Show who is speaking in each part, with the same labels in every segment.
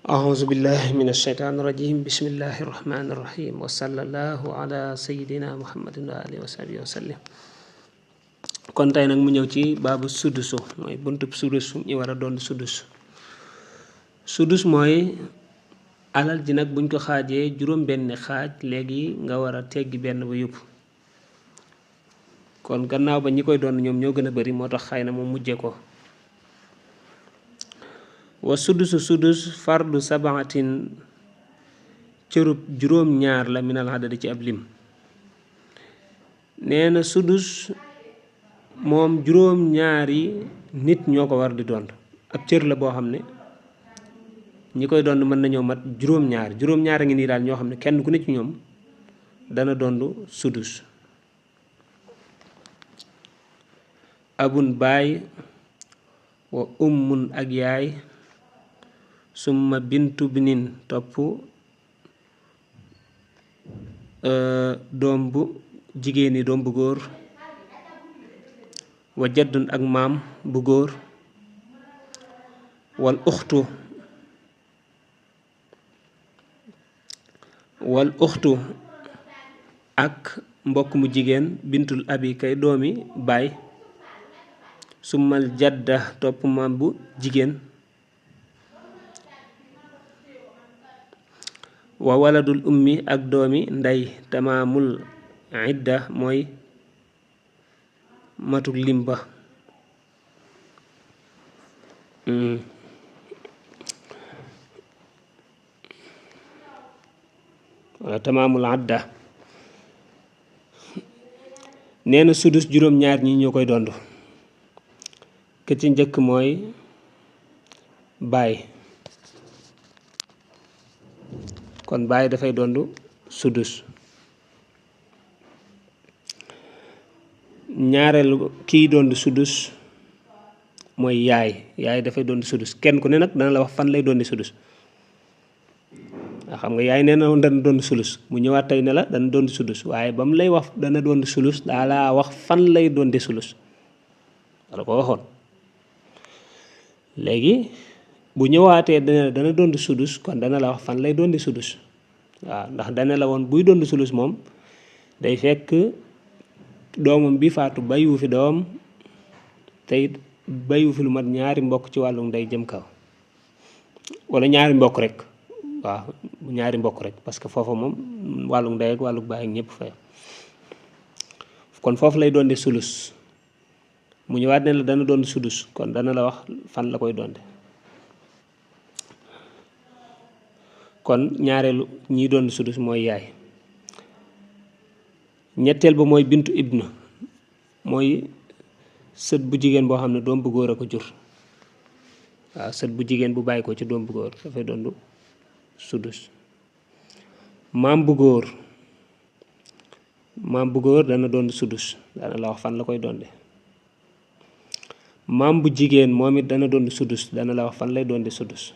Speaker 1: أعوذ بالله من الشيطان الرجيم بسم الله الرحمن الرحيم وصلى الله على سيدنا محمد وآله وصحبه وسلم kon tey nag mu ñëw ci baabu sudusu mooy buntub sudus ñi war a doon sudus mooy alal ji nag buñ ko xaajee juróom benn xaaj léegi nga war a teggi benn ba yóbbu kon gannaaw ba ñi koy doon ñoom ñoo gën a bari moo tax xëy na mu mujje ko wa sudus fardu sabaatin cërub juróom ñaar la minal adadi ci ab lim nee na sudus moom juróom ñaari nit ñoo ko war di doon ab cër la boo xam ne ñi koy doon mën nañoo mat juróom ñaar a ngi nii daal ñoo xam ne kenn ku ne ci ñoom dana doon sudus abun baay wa ummun ak yaay summa bintu binin topp doom bu jigéeni doom bu góor wa jaddun ak maam bu góor wal uxtu ak mbokk mu jigéen bintul abi kay doomi baay summal jadda topp maam bu jigéen wa waladul ummi ak doomi ndey tamaamul idda mooy matuk limba wala tamaamul adda nee na sudus juróom ñaar ñi ñoo koy dond ke ci njëkk mooy baay kon baay dafay dond sudus ñaareelu kiy doon sudus mooy yaay dafay doon sudus kenn ku ne nag dana la wax fan lay doon sudus xam nga yaay nee na dana doon sulus mu ñëwaat tey ne la dana doon sudus waaye ba mu lay wax dana doon sulus daa laa wax fan lay doon sulus wala ko waxoon léegi bu ñëwaatee dana doon sudus kon dana la wax fan lay doon sudus waaw ndax dana la woon buy doon sulus moom day fekk doomam bi faatu bayiwu fi doom te it bayiwu fi lu mat ñaari mbokk ci wàllu ndey jëm kaw wala ñaari mbokk rek waaw ñaari mbokk rek parce que foofu moom wàllu ndey ak wàllu baay ak ñëpp fay kon foofu lay doon sulus mu ñëwaat ne la dana doon sudus kon dana la wax fan la koy doonde kon ñaareelu ñiy doon sudus mooy yaay ñetteel ba mooy bintu ibnu mooy sët bu jigéen boo xam ne doom bu góor a ko jur waaw sët bu jigéen bu bàyyi ko ci doom bu góor dafay doon sudus maam bu góor dana doon sudus dana la wax fan la koy doonde maam bu jigéen moom it dana doon sudus dana la wax fan lay doonde sudus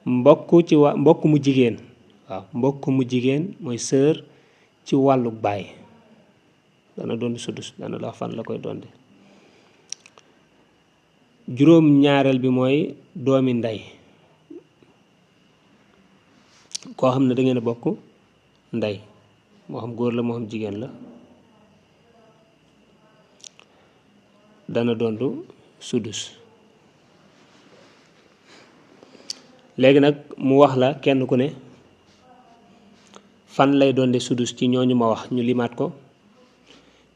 Speaker 1: mbokk mu jigéen waaw mbokk mu jigéen mooy sœur ci wàllu baay dana doon sudus dana la wax fan la koy doonde juróom ñaareel bi mooy doomi ndey koo xam ne da ngeen a bokk ndey moo xam góor la moo xam jigéen la dana doon sudus léegi nag mu wax la kenn ku ne fan lay doonde sudus ci ñooñu ma wax ñu limaat ko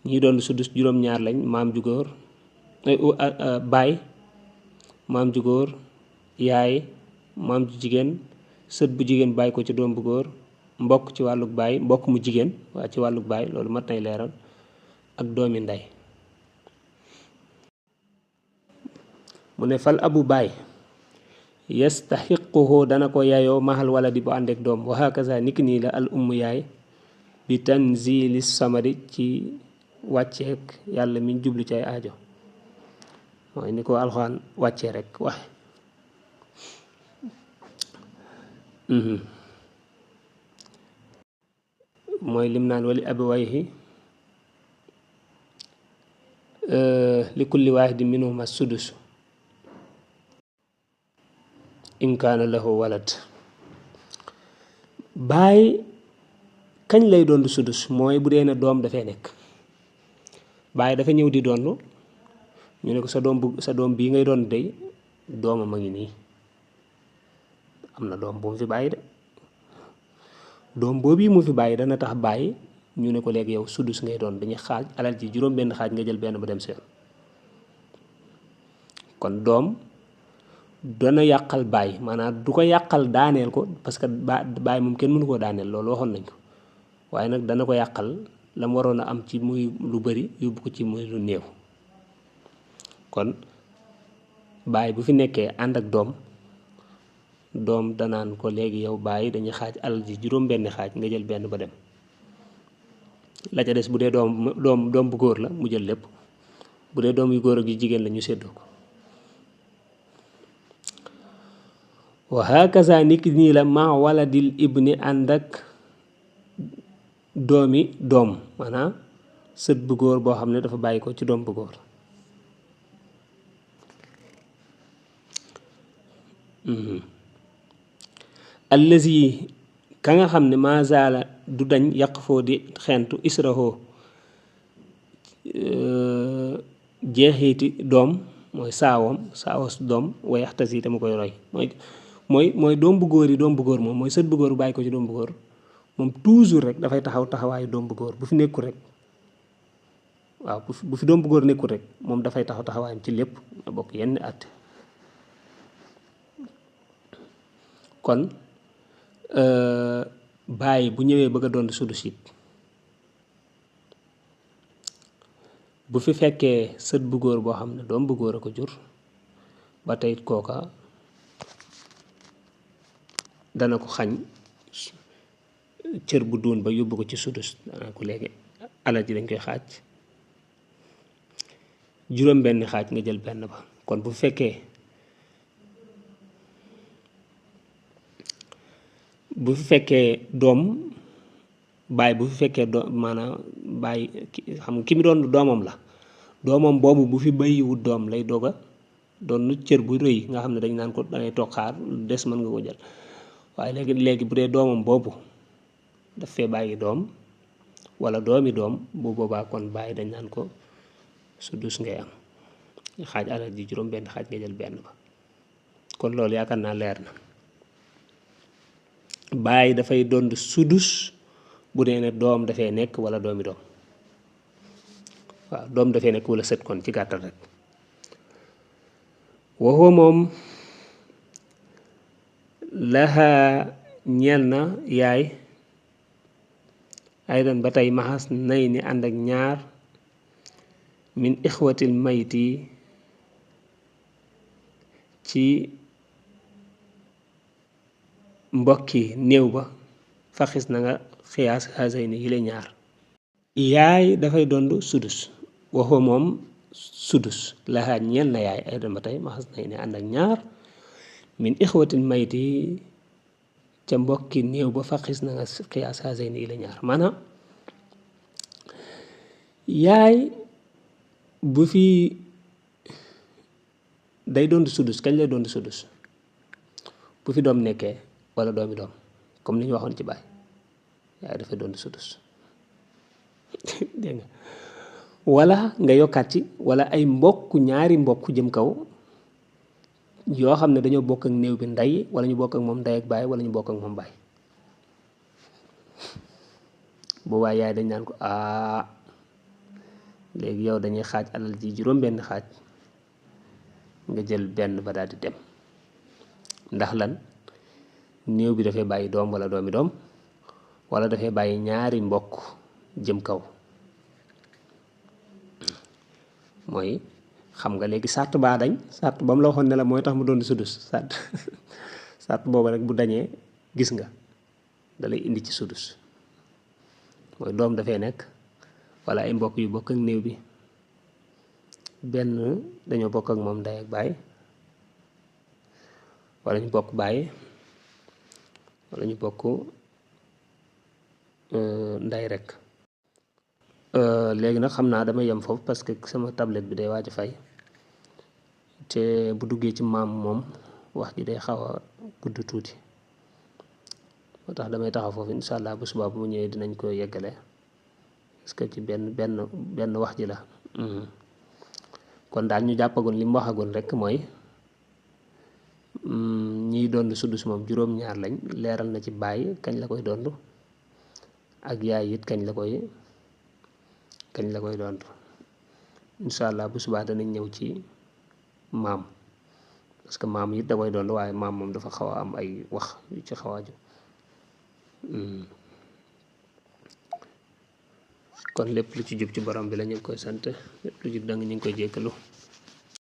Speaker 1: ñi doon sudus juróom ñaar lañ maam ju góor baay maam ju góor yaay maam ju jigéen sët bu jigéen bàyyi ko ci doom bu góor mbokk ci wàlluk baay mbokk mu jigéen waa ci wàlluk baay loolu mat nay leeral ak doomi ndey mu ne fal abu baay yastaxiquhu dana ko yaayoo mahal wala di bu àndeek doom wa hakaza niki nii la al umm yaay bi tanzili samari ci wàcceek yàlla mi jublu ci ay aajo mooy ni ko alxuraan wàccee rek waxe mooy lim naan wali abawayhi li kulli waahidin minhuma sudus in kaana lahu walad. baay kañ lay doon sudus mooy bu dee ne doom dafay nekk. baay dafa ñëw di doon ñu ne ko sa doom bii ngay doon day doomam a ngi nii am na doom bu mu fi bàyyi de doom boobu mu fi bàyyi dana tax bàyyi ñu ne ko léegi yow sudus ngay doon dañuy xaaj alal ji juróom benn xaaj nga jël benn ba dem seen. kon doom dana yàqal bàyyi maanaam du ko yàqal daaneel ko parce que bàyyi moom kenn mënu koo daaneel loolu waxoon nañ ko waaye nag dana ko yàqal la mu waroon a am ci muy lu bari yóbbu ko ci muy lu néew. kon bàyyi bu fi nekkee ànd ak doom danaan ko léegi yow bàyyi dañuy xaaj alal ji juróom benn xaaj nga jël benn ba dem la ca des bu dee doom bu góor la mu jël lépp bu dee doom yu góor ak yu jigéen la ñu séddoo ko. wa hakaza niki nii la ma waladil ibni ànd ak doomi doom maanaam sët bu góor boo xam ne dafa bàyyi ko ci doom bu góor. allazi ka nga xam ne mazaala du dañ yàq foo di xentu israhoo jeexiti doom mooy saawos doom wayaxtas yi te mu koy roy mooy doom bu góor moom mooy sët bu góor bàyyi ko ci doom bu góor moom toujours rek dafay taxawaayu doom bu góor bu fi nekkul rek waaw bu fi doom bu góor nekkul rek moom dafay taxawaayam ci lépp a bokk yenn at. kon bàyyi bu ñëwee bëgg a doon sudus it bu fi fekkee sët bu góor boo xam ne doom bu góor a ko jur ba tey kooka dana ko xañ cër bu duun ba yóbbu ko ci sudus dana ko léegi alal ji dañ koy xaaj juróom benn xaaj nga jël benn ba. kon bu fekkee doom baay bu fi fekkee maanaam baay xam nga ki mu doon doomam la doomam boobu bu fi bàyyiwut doom lay doog a doon cër bu rëy nga xam ne dañ naan ko dangay toog xaar des mën nga ko jël waaye léegi bu dee doomam boobu daf fee bàyyi doom wala doomi doom bu boobaa kon bàyyi dañ naan ko sudus ngay am xaaj alal ji juróom benn xaaj nga jël benn ba. kon loolu yaakaar naa leer na. bàyyi dafay doon sudus bu dee ne doom dafay nekk wala doomi doom waaw doom dafay nekk wala sët kon ci gàttal rek. waxoo moom laxa ñeel na yaay ay doon ba tey maxas nay ni ànd ak ñaar min ixwatil mayti ci mbokki néew ba faxis na nga xiyaas xasay ni yile ñaar. yaay dafay doon sudus waxoo moom sudus laxaa ñeel na yaay ay doon ba tey maxas nay ni ànd ak ñaar min ixwatil mayti ca mbokki néew ba faxis na nga xiyaas xasay ni yile ñaar. maanaam yaay bu fi day doon sudus kañ lay doon sudus bu fi doom nekkee wala doomi doom comme ni ñu waxoon ci baay yaay dafay doon sudus dégg nga wala nga yokkaat ci wala ay ñaari mbokk jëm kaw yoo xam ne dañoo bokk ak néew bi ndey wala ñu bokk ak moom ndey ak baay wala ñu bokk ak moom baay boobaa yaay dañ naan ko léegi yow dañuy xaaj alal ji juróom benn xaaj nga jël benn ba daal di dem ndax lan néew bi dafay bàyyi doom wala doomi doom wala dafay bàyyi ñaari mbokk jëm kaw. mooy xam nga léegi sàrt baa dañ sàrt ba mu la waxoon ne la mooy tax mu doon sudus sàrt booba rek bu dañee gis nga da lay indi ci sudus mooy doom dafay nekk wala ay mbokk yu bokk ak néew bi benn dañoo bokk ak moom ndey ak baay wala ñu bokk baay wala ñu bokk ndey rek. léegi nag xam naa dama yem foofu parce que sama tablette bi day waaj a fay te bu duggee ci maam moom wax ji day xaw a gudd tuuti moo tax damay taxaw foofu insha allah bu subaa bu mu ñëwee dinañ ko yeggale parce que ci benn wax ji la kon daal ñu jàppagun li mu waxagun rek mooy ñiy doon sudus moom juróom-ñaar lañ leeral na ci baay kañ la koy doon ak yaay it kañ la koy doon insha allah bu subaa danañ ñëw ci maam parce que maam it da koy doon waaye maam moom dafa xaw a am ay wax yu ci xaw a aju kon lépp lu ci jub ci borom bi la ñu ngi koy sant lépp lu jub dang ñu ngi koy jéggalu